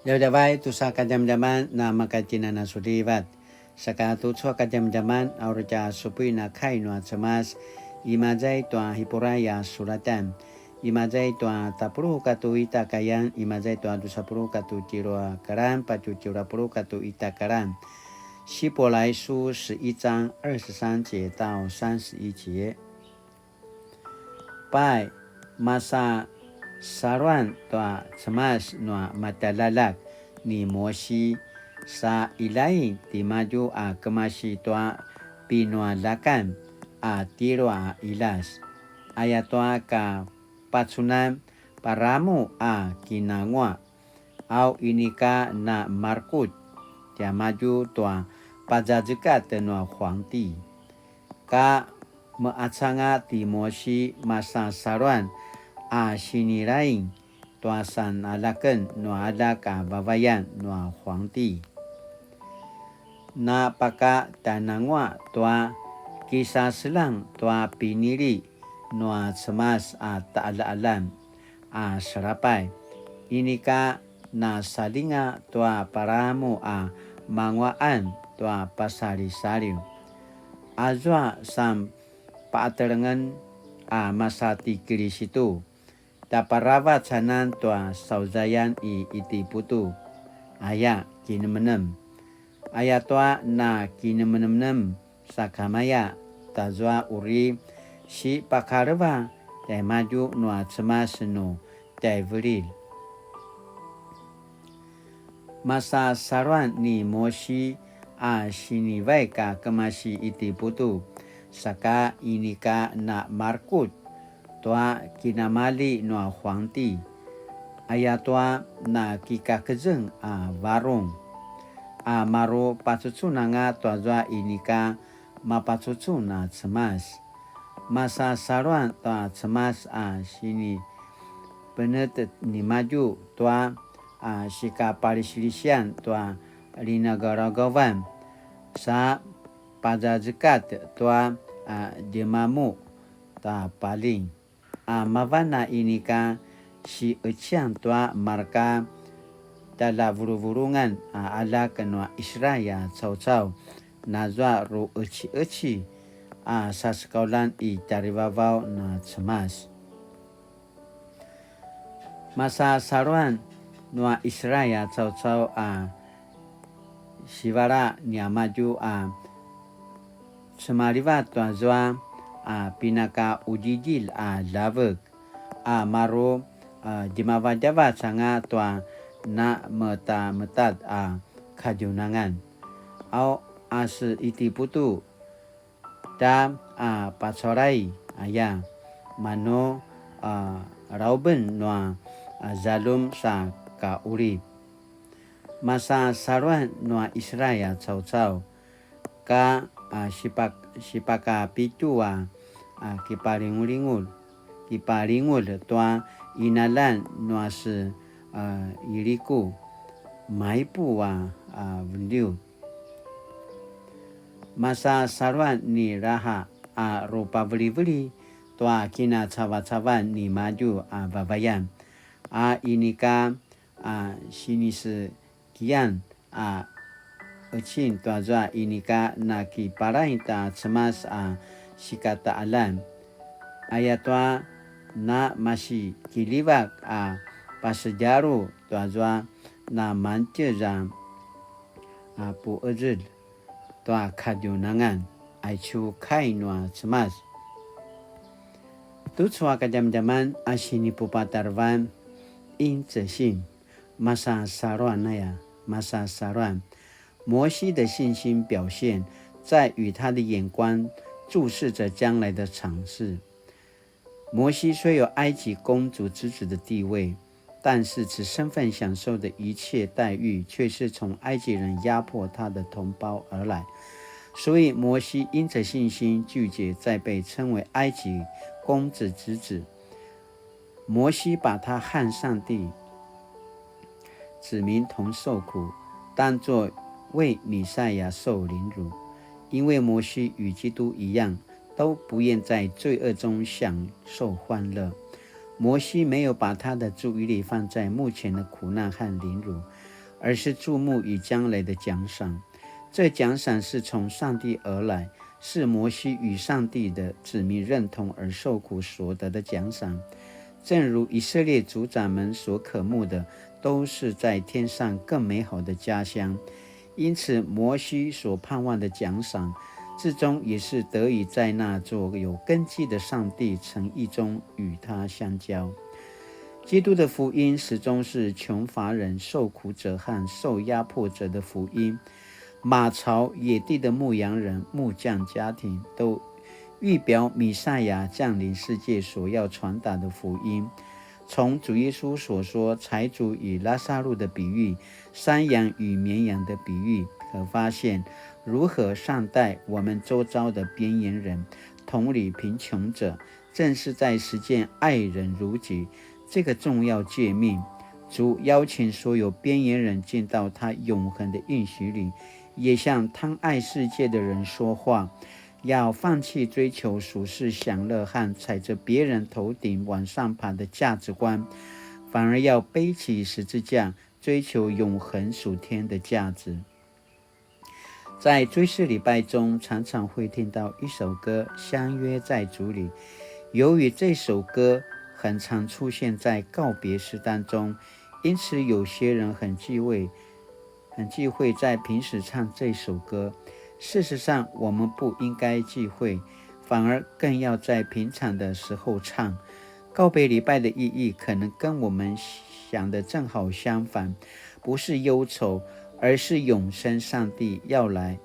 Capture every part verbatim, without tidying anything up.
Djavadjavay tusa kadjamadjaman na makaitjinan a sulivat. Saka tucu a kadjamadjaman a uri tja supuin a kai nua Cemas, imaza i tua Hipurai a sulatan, imaza i tua tapuluq katua ita a kayan, imaza i tua dusa puluq katua tjelu a karan, patje tjelu a puluq katua ita a karan. 希伯来书十一章二十三节到三十一节。 Pai, masasaluan tua Cemas nua matjaljaljak ni Mosi, sa iljain timadju a kemasi tua pinualjakan a tjelu a qiljas, ayatua ka pacunan paramu a kinanguaq, au inika na marekutj tiamadju tua pazazekatj nua huangti. Ka meqacanga ti Mosi masasaluan a sinilaing tua sanaljaken nua aljak a vavayan nua huangti. Na pakatjananguaq tua kisaseljang tua pinili nua Cemas a taqaljaqaljan a salapay, inika nasaljinga tua paramu a manguaqan tua pasalisaliw. Azua sanpaqatelengen a masa ti Kilisitu, tjaparavac anan tua sauzayan i Itiputu, aya kinemenem. Ayatua na kinemenemnem sakamaya, tazua uri sipakaleva tjaimadju nua Cemas nu tjaivililj. Masasaluan ni Mosi a sinivaik a kemasi Itiputu, saka inika na marekutj tua kinamali nua huangti, ayatua na kikakezeng a varung, a maru pacucun anga tuazua inika mapacucun a Cemas. Masasaluan tua Cemas a sinipenet nimadju tua a sikapalisilisian tua linagaugavan, sa pazazekatj tua a djemamu ta paling. A mavan a inika siqecian tua marka tjaljavuluvulungan a aljak nua Israil a caucau, nazua ruqeciqeci a sasekauljan i tjarivavaw na Cemas. Masasaluan nua Israil a caucau a sivala niamadju a cemalivat tuazua a pinaka qudjidjilj a ljavek, a maru a djemavadjavac anga tua nametametad a kadjunangan. Au a se Itiputu, ta a pacualay aya, manu a rauben nua a zaljum sa kaqulip. Masasaluan nua Israil a caucau, ka a sipak-, sipakapitju a, a kipalingulingul, kipalingulj tua qinaljan nua se, a, Yiriku, maipuq a, a venliu. Masasaluan ni Rahap a rupaveliveli tua kinacavacavan nimadju a vavayan, a inika a sinisekian a qecin tuazua inika nakipalaing ta Cemas a sikataqaljan. Ayatua na masikiljivak a pasedjalu tuazua na mantjez a, a puqezelj tua kadjunangan, aicu kai nua Cemas. Tucu a kadjamadjaman a sinipupatarevan, 因著信, masasaluan aya, masasaluan. 摩西的信心表现在于他的眼光注视着将来的场势。摩西虽有埃及公主之子的地位，但是此身份享受的一切待遇却是从埃及人压迫他的同胞而来。所以摩西因着信心拒绝再被称为埃及公主之子。摩西把他和上帝子民同受苦，当作为弥赛亚受凌辱，因为摩西与基督一样，都不愿在罪恶中享受欢乐。摩西没有把他的注意力放在目前的苦难和凌辱，而是注目于将来的奖赏。这奖赏是从上帝而来，是摩西与上帝的子民认同而受苦所得的奖赏。正如以色列族长们所渴慕的，都是在天上更美好的家乡。因此，摩西所盼望的奖赏，至终也是得以在那座有根基的上帝诚意中与他相交。基督的福音始终是穷乏人、受苦者和受压迫者的福音。马槽野地的牧羊人、木匠家庭都预表弥赛亚降临世界所要传达的福音。从主耶稣所说财主与拉撒路的比喻，山羊与绵羊的比喻，可发现如何善待我们周遭的边缘人，同理贫穷者，正是在实践爱人如己这个重要诫命。主邀请所有边缘人进到他永恒的应许里，也向贪爱世界的人说话，要放弃追求属世享乐和踩着别人头顶往上爬的价值观，反而要背起十字架，追求永恒属天的价值。在追思礼拜中，常常会听到一首歌《相约在主里》。由于这首歌很常出现在告别式当中，因此有些人很忌讳，很忌讳在平时唱这首歌。事实上，我们不应该忌讳，反而更要在平常的时候唱。告别礼拜的意义可能跟我们想的正好相反，不是忧愁，而是永生上帝要来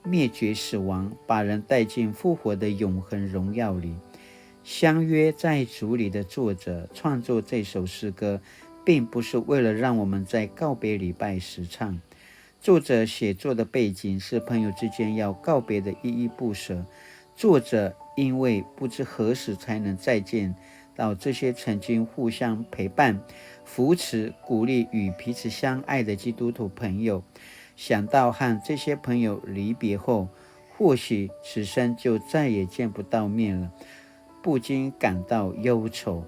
灭绝死亡，把人带进复活的永恒荣耀里。《相约在主里》的作者创作这首诗歌，并不是为了让我们在告别礼拜时唱。作者写作的背景是朋友之间要告别的依依不舍。作者因为不知何时才能再见到这些曾经互相陪伴、扶持、鼓励与彼此相爱的基督徒朋友，想到和这些朋友离别后，或许此生就再也见不到面了，不禁感到忧愁。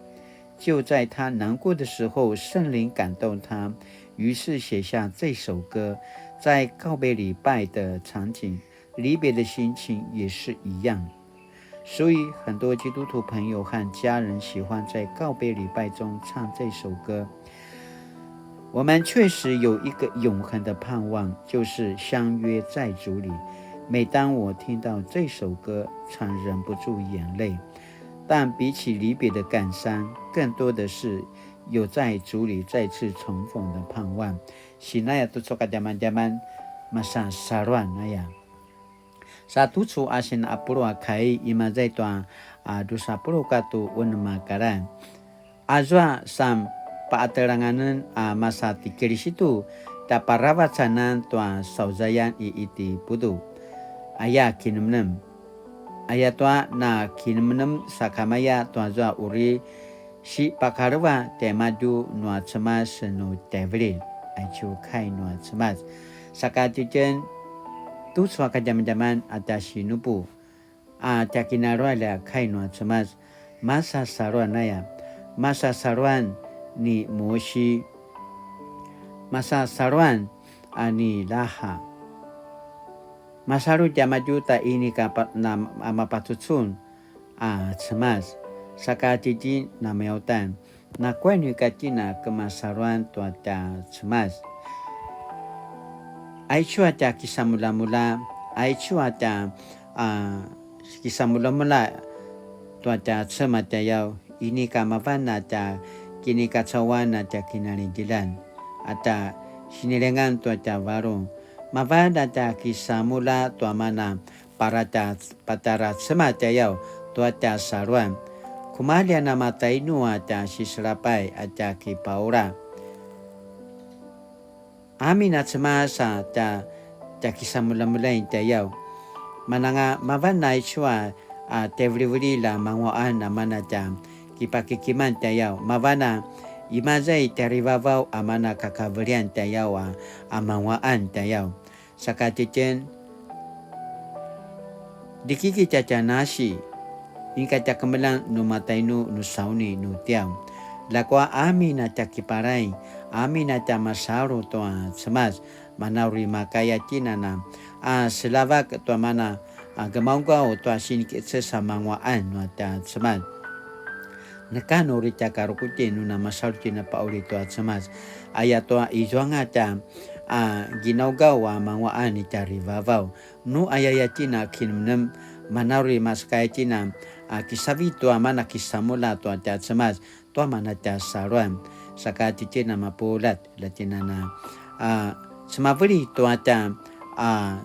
就在他难过的时候，圣灵感动他，于是写下这首歌。在告别礼拜的场景，离别的心情也是一样。所以，很多基督徒朋友和家人喜欢在告别礼拜中唱这首歌。我们确实有一个永恒的盼望，就是相约在主里。每当我听到这首歌，常忍不住眼泪。但比起离别的感伤，更多的是有在主里再次重逢的盼望。Sinaya tucu a kadjamadjaman, masasaluan aya. Sa tucu a sinapulu a kai, imaza i tua a dusa pulu katu unem a kalan. Azua sa pa'atelanganen a masa ti Kilisitu, tjaparavacanan tua sauzayan i Itiputu. Aya kinemnem. Ayatua na kinemnem sakamaya tuazua uri sipakaleva tjaimadju nua Cemas nu tjaivililj. Aicu kai nua Cemas. Saka titjen tucu a kadjamadjaman a tja sinupu a tja kinalualj a kai nua Cemas. Masasaluan aya. Masasaluan ni Musi. Masasaluan a ni Laha. Masalu tiamadju ta inika pa-, na-, a mapacucun a Cemas, saka tjitji namaya uta, nakuya nu ika tjen a kemasaluan tua tja Cemas. Aicu a tja kisamulamula, aicu a tja, a, kisamulamula tua tja Cemas tjayaw, inika mavan a tja kinikacauan a tja kinalidjilan, a tja sinilengan tua tja varung. Mavan a tja kisamula tua mana para tja patara Cemas tjayaw tua tja saluan. Kumalji a namatainu a tja siselapay a tja kipaula. Amin a Cemas a tja, tja kisamulamulay tjayaw. Mananga mavan aicu a, a tjaivilivililj a manguaqan a mana tja kipakikiman tjayaw. Mavan a imaza i tjarivavaw a mana kakavelian tjayaw a, a manguaqan tjayaw. Saka tjitjen, dikiki tja tja nasi, Inika tja kemeljang nu matainu nu sauni nu tiaw. Ljakua amin a tja kipalay, amin a tja masalu tua Cemas, mana uri makaya tjen a na, a, seljavak tua mana, a, gemaugaw tua sinikicesa manguaqan nua tja Cemas. Neka nu uri tja karukuti nu na masalu tjen a pauli tua Cemas. Ayatua izuanga tja, a, ginaugaw a manguaqan i tjarivavaw. Nu ayaya tjen a kinemnem, mana uri masekaya tjen a, a, kisavi tua mana kisamulja tua tja Cemas, tua mana tja saluan. Saka titjen a mapuljat, la tjen a na, a, cemaveli tua tja, a,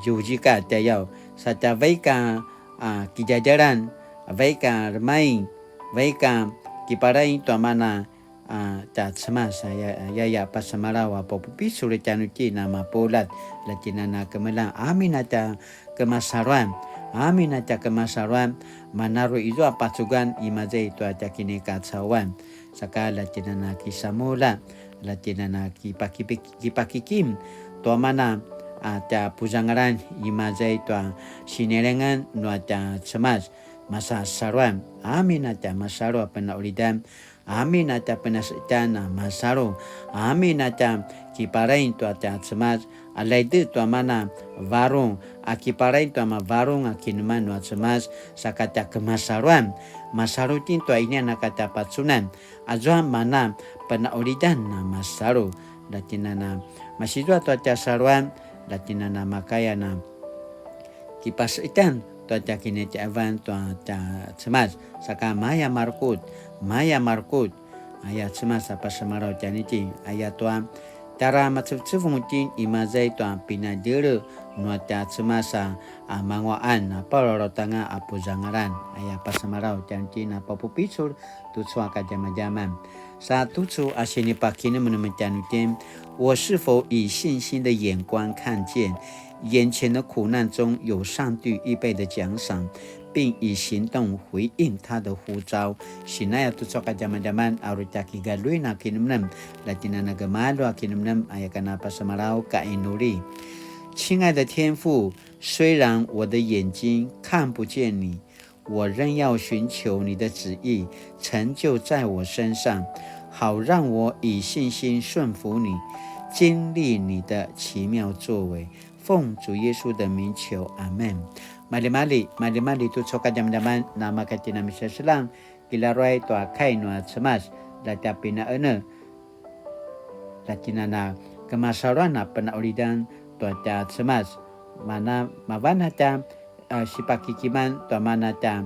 ziuzika tjayaw. Sa tja vaik a, a, kidjadjalan, vaik a remaing, vaik a kipalay tua mana, a, tja Cemas, a, ya, ya, ya, pasemalaw a papupicul tjanuitjen a mapuljat, la tjen a na kemeljang, amin a tja kemasaluan, amin a tja kemasaluan, mana uri izua pacugan imaza i tua tja kinikacauan, saka la tjen a na kisamulja, la tjen a na kipakipik-, kipakikim, tua mana, a, tja puzangalan imaza i tua sinelengan nua tja Cemas, masasaluan, amin a tja masalu a penaqulidan, amin a tja penaseqetjan a masalu, amin a tja kipalain tua tja Cemas, a laidet tua mana varung, a kipalain tua mana varung a kineman nua Cemas, saka tja kemasaluan, masalu tjen tua inian a ka tja pacunan, azua mana penaqulidan a masalu, la tjen a na masizua tua tja saluan, la tjen a na makaya na kipaseqetjan tua tja kinitjaevan tua tja Cemas, saka maya marekutj, maya marekutj, aya Cemas a pasemalaw tjanuitjen, ayatua tjara macevcevung itjen imaza i tua pinadjele nua tja Cemas a, a manguaqan a palalautanga a puzangalan, aya pasemalaw tjanuitjen a papupicul tucu a kadjamadjaman. Sa tucu a sinipakinemenem tjanuitjen, 我是否以信心的眼光看见眼前的苦难中有上帝预备的奖赏，并以行动回应他的呼召？Sinaya tucu a kadjamadjaman a uri tja kigaluin a kinemenem, la tjen a na gemalju a kinemenem, aya ka na pasemalaw ka inuli. 亲爱的天父，虽然我的眼睛看不见你， 我仍要寻求你的旨意成就在我身上，好让我以信心顺服你，经历你的奇妙作为。奉主耶稣的名求，阿们。Maljimalji, maljimalji tucu a kadjamadjaman, namaka tjen a na miseselang, kilaruay tua kai nua Cemas, la tja pinaene, la tjen a na kemasaluan a penaqulidan tua tja Cemas, mana mavan a tja, a, sipakikiman tua mana tja,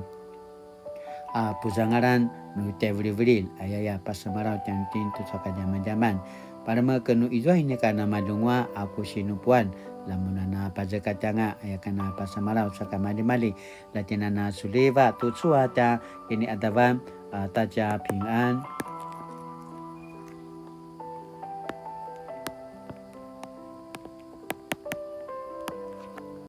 a, puzangalan nu tjaivilivililj, ayaya pasemalaw tjanuitjen tucu a kadjamadjaman. Palemeken nu izua inika na malunguaq a ku sinupuan, la mun a na pazekatjanga, aya ka na pasemalaw saka maljimalji, la tjen a na suliva tucu a tja kiniqadavan, a, 大家平安.